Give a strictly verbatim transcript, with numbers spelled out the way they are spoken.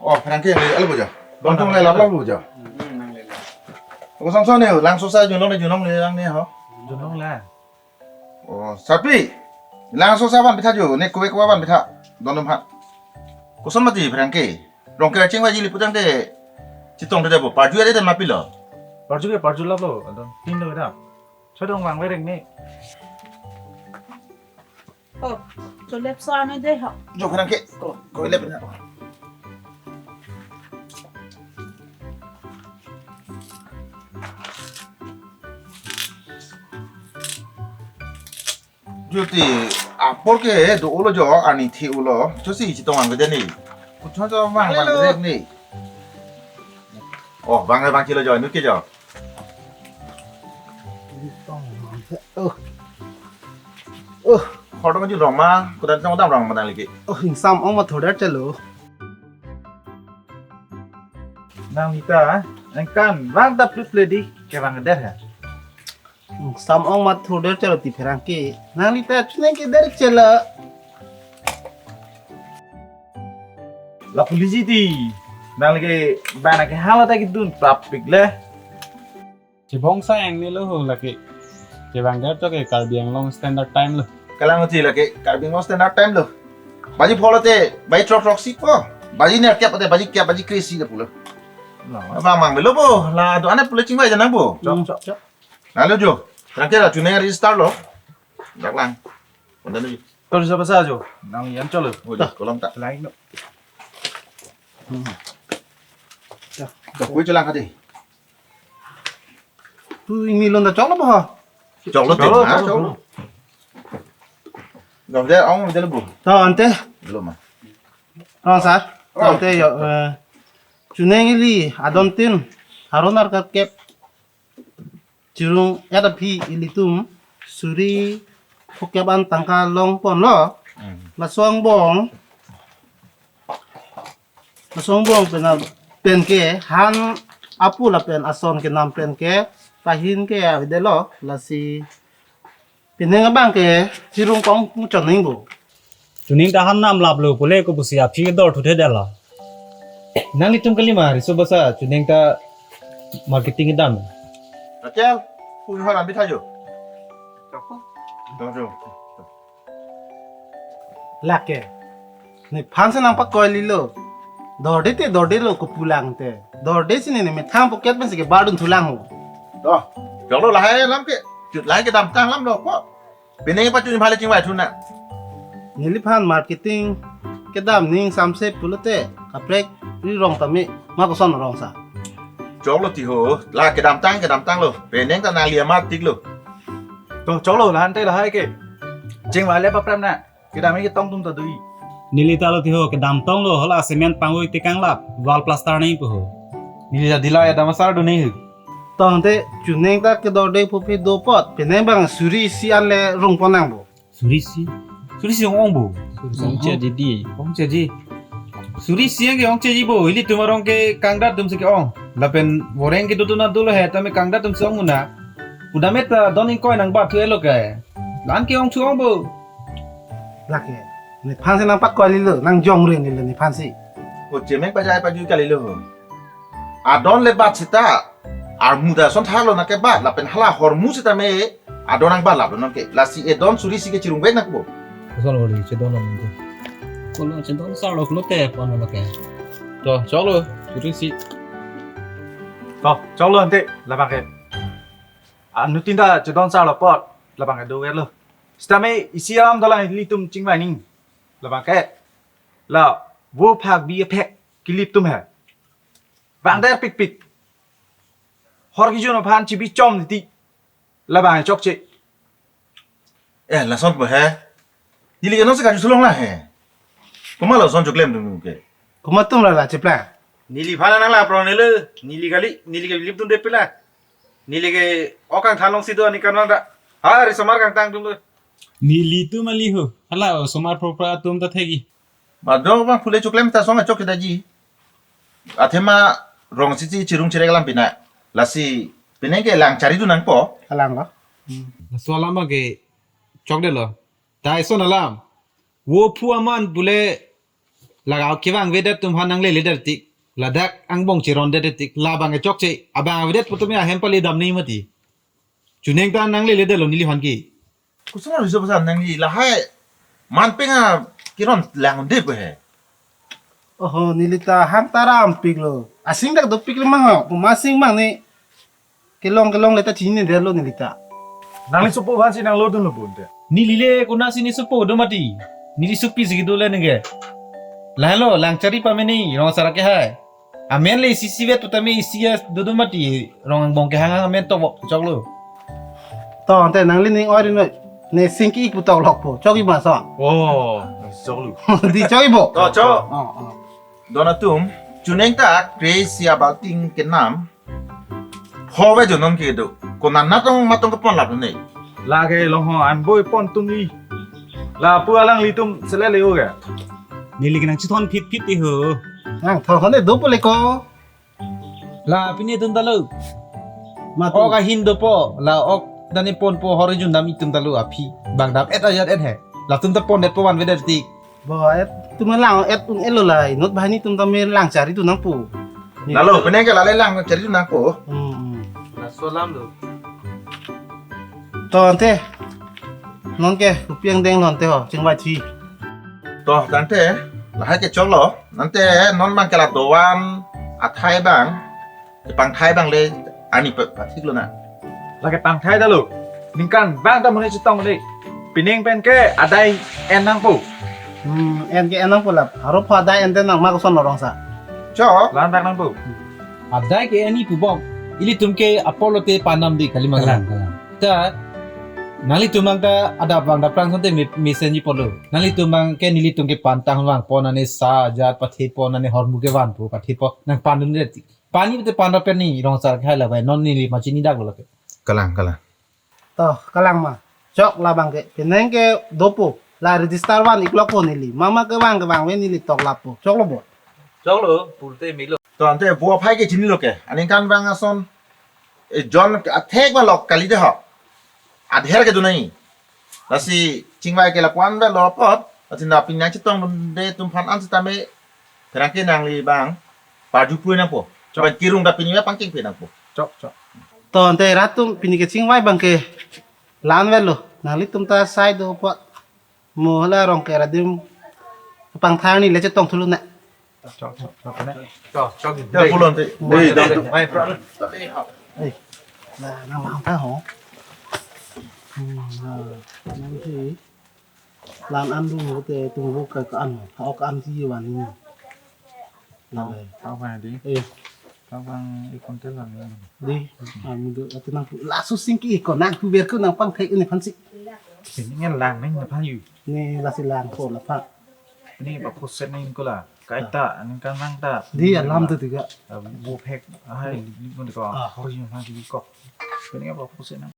Oh, pherangke le, alo bojo. Bang tong le, lap lap bojo. Hmm, nang le, lap. Ko sang sang ne, langso sa junlong ne, junlong le, lang ne ho. Junlong le. Oh, Sarpi. Langso sa ban pitha jo, ne kue kua ban pitha. Don dum ha. Koson mati pherangke. Rong kachingvaiji le putangte. Chetong te bo. Parju ade dan mapilo. Parju ke parju lap lo. Don tin lo da. Chodong vang vereng ne. Oh, cho lep so ame de ho. Jo pherangke. Ko, ko lep na. Juti apor ke do ulo jo ani thi ulo. Chosi chetong ang de ni. Kuchon cho mang mang de ni. Oh, bang bang chilo jo, nu ke jo. Oh. Oh. Khordo ju rong ma, kudan chong dam rong ma nang liki. Oh, ingsam ong ma thoder chelo. Nang nita, engkan bang ta plut pledi ke bang der ha. Sam ong mat thoder chelo ti pherangke. Nang lita chuneng ke der chelo. La polisi ti. Nang lagi bana ke hala ta kidun prapik le. Chibong sa yang ni lo ho lagi. Chibang der to ke Karbi Anglong Standard Time lo. Kalang ti lagi Karbi Anglong Standard Time lo. Baji polo te, baji trok trok si po. Baji ner kep te, baji kep, baji kre si de pulo. Bang mang melo bo, la do ane pulo chingvai jana bo. Chok, chok, chok. Lalu jo, terakhir lah, chuneng register lo. Dak lang. Konten lagi. Kalau siapa saja, nang yang colo. Oh, jo, kolom tak. Lain lo. Hmm. Dah, kue celang kati. Tu ini londa colo bah. Colo, colo, colo. Dah, dia ong dia lebu. Tahu ante? Belum ah. Rong sa. Tahu ante yo. Eh, chuneng ili adon tin. Haron arkat kep. Chirung et aphi ilitum suri phokep an tangka long ponlo. Hmm. Laso angbong. Laso angbong pen a, pen ke han apu lapen ason kenam pen ke pahin ke avedetlo lasi. Penang abang ke chirung kong muchon ningbo. Chuneng ta han nam lap lo pule ko pusi aphi dor thuthe dela. Nanglitum kali ma riso basa chuneng ta marketing dam. Akel, pu hor ambi thajo. Thajo. Lake. Nephan si nangpakoi lilo. Dorde te dorde lo ko pulang te. Dorde si ne methang pocket pen si ke bardun thulang ho. Toh, jolo lahai lam ke. Chut lahai kedamtang lam lo ko. Penang pachun bhale chingvai thuna. Neliphan marketing kedam ning samse pulote kaprek ri rong tame ma koson rong sa. Choklo ti ho, la kedamtang kedamtang lo. Penang ta nangli amat tik lo. To choklo la ante lahai ke. Chingvai le paprem na. Kedam ke tong tum ta dui. Neli ta lo ti ho kedamtang lo hala cement pangui tekang lap wall plaster nai pu ho. Neli ta dila ya damasar do nai ho. Tongte chuneng ta kedorde pupi do pot penang bang suri isi an le rung ponang bo. Suri isi? Suri isi ong ong bo. Suri isi ong ong. Ong che di di. Ong che di. Suri isi ke ong che di bo. Ilitum arong ke kangdat dum si ke ong. Lapen voreng ke dotun na dolo he tame kangdat dum si ong muna. Udamet ta don ingkoi nang bat thu elo ke. Lan ke ong thu ong bo. Lake. Nephan si nangpakoi lilo, nangjong ring lilo nephan si. Ko chemek pajai pajui kalilo ho. Adon le bat sita. Armu ta son thalo nang ke bat lapen hala hormu sitame adon nang bat lap non ke. Lasi edon suri isi ke chirung bek nang bo. Koson hori chedon lo nang ke. Kolo chedon sar lo kolo te pon lo ke. To, choklo, suri isi. To, choklo ante, labang ke. Anu tin ta chedon sar lo pot, labang ke do ver lo. Sitame isi alam dalang ilitum chingvai ning. Labang ke. La, vo phak bi aphek, kilip tum he. Bang der pik pik. Hor kijun aphan chibi chom titi. Labang chokche. Eh, lason po he. Neli ke non se kaju sulong la he. Komat lason choklem dum ke. Komat tum la la chepla. Neliphan nang la pro nele. Neli kali, neli ke lip dun de pila. Neli ke okang thanlong sido ani kanwang da. Ha, risomar kangtang dum lo. Nelitum ali ho. Hala osomar propra atum ta thegi. Mado bang phule choklem ta song achok kita ji. Athema rong sisi chirung chirek alam pina. Lasi penang ke lang chari du nangpo. Alang lo. Hmm. Laso alam ke chokdetlo. Ta ison alam. Vo phu aman pule Lake kevang avedet atum aphan nangleledet tik. Ladak angbong cherondet tik. Labang kechokche. Abang avedet pu tame ahem pale damnoi mati. Chuneng ta nangleledet lo neliphan ke. Kusuma riso pesan nangli lahai. Man penga keron lang de pe he. Oho, neli ta hang taram piklo. Asing dak dopiklo mang ho. Komat asing mang ne. Kelong kelongle ta chinine detlo neli ta. Nangli sopo aphan si nanglo dunlo bonte. Neli le konat si ne sopo do mati. Neli sopi si kedo le neke. Lahelo lang chari pamene rong asar ke hai. Amen le isi isivet pu tame isi ya dodo mati rong angbong kehang amen to choklo. To ante nangli ning oi rinoi. Ne singki ik pu toklok po. Chokji ma so. Oh, choklo. Di chokji bo. To chok. Oh, oh. Don atum, chuneng ta kre isi abalting kenam. Hove jo non kedo. Konat natong matong kepon lap ne. Lake long ho anboi pon tumli. Lapu alanglitum selele oga. Neli kenang chithon phit phit ti ho. Nang thon thon do pole ko. La pine atum ta lo. Matu. Ok ahin dopo. La ok dane ponpo hori jundam itum ta lo aphi. Bang dam et ajat et he. Latum ta pondetpo van vedet ti. Bo et tum lang et un elo lai. Not bahani tum ta me lang chari tu nangpo. Lalo, penang ke lale lang chari tu nangpo. Hmm, hmm. Laso alam lo. To ante. Non ke kopi angdeng lo ante ho. Chingvai thi. To tangte, lahai ke choklo, nangte non bang ke la dovan athai bang, kepangthai bang le ani pe pathik lo na. Lake pangthai ta lo, ningkan bang ta muni chetong le, pining pen ke adai en nangpo. Hmm, en ke en nangpo lap, haro pho adai en den nang ma koson lo rong sa. Chok. Lan tak nangpo. Adai ke ani pu bom, ilitum ke apor lote panam di kali mang. Kalang, kalang. Ta, nanglitum bang ta adap bang daprang sante me, mesenji polo. Nanglitum bang ke nelitum ke pantang vang pon ane sa ajat pathe pon ane hormu ke vanpo pathe pon nang pandun de. Pani bete pan rapen ni rong asar ke hai la bai non neli ma chini dak lo ke. Kalang, kalang. To, kalang ma. Chok labang ke. Penang ke dopo. La register van iklok po neli. Mama ke bang ke bang ve neli tok lapo. Choklo bo. Choklo, pulote melo. To ante bo aphai ke chinilo ke. Aningkan bang ason. E jon athek ba lok kali de ho. Adher ke dunai. Lasi chingvai ke lapuan ba lo apot. Lasi na pining chetong dunde atum aphan an setame. Pherangke nangli bang. Paju pui nangpo. Chok. Bang kirung da pining pangking pui nangpo. Chok, chok. To ante rat atum pining ke chingvai bang ke lan velo. Nanglitum ta sai do apot. Mo hala rong ke radim pangthang ni le chetong thulu na. Chok, chok, chok, ne. Chok, chok. Ya, pulang, Ti. Dei, dei, dei. Mai, pulang. Eh, na, nang lang ta ho. Hmm, na, nang si lan an dung ho te tung ho ka, ka an, ha, ok an si wan ni. Na, eh. Tau bang, Ti. Eh. Tau bang, ikon tel bang, ya. Di, ami do, ati nang pu, laso singki ikon, nang pu ber ko nang pangthek ini aphan si. Ini ngen lang, neng aphan yu. Ni lasi lang ko la pha. Ini ba phuset neng ko la. Kaita, neng kan lang ta. Di alam tu tiga. Ah, bo phek, ahai, ini ko. Ah. Hori yung hang di ko. Ini ba phuset nang.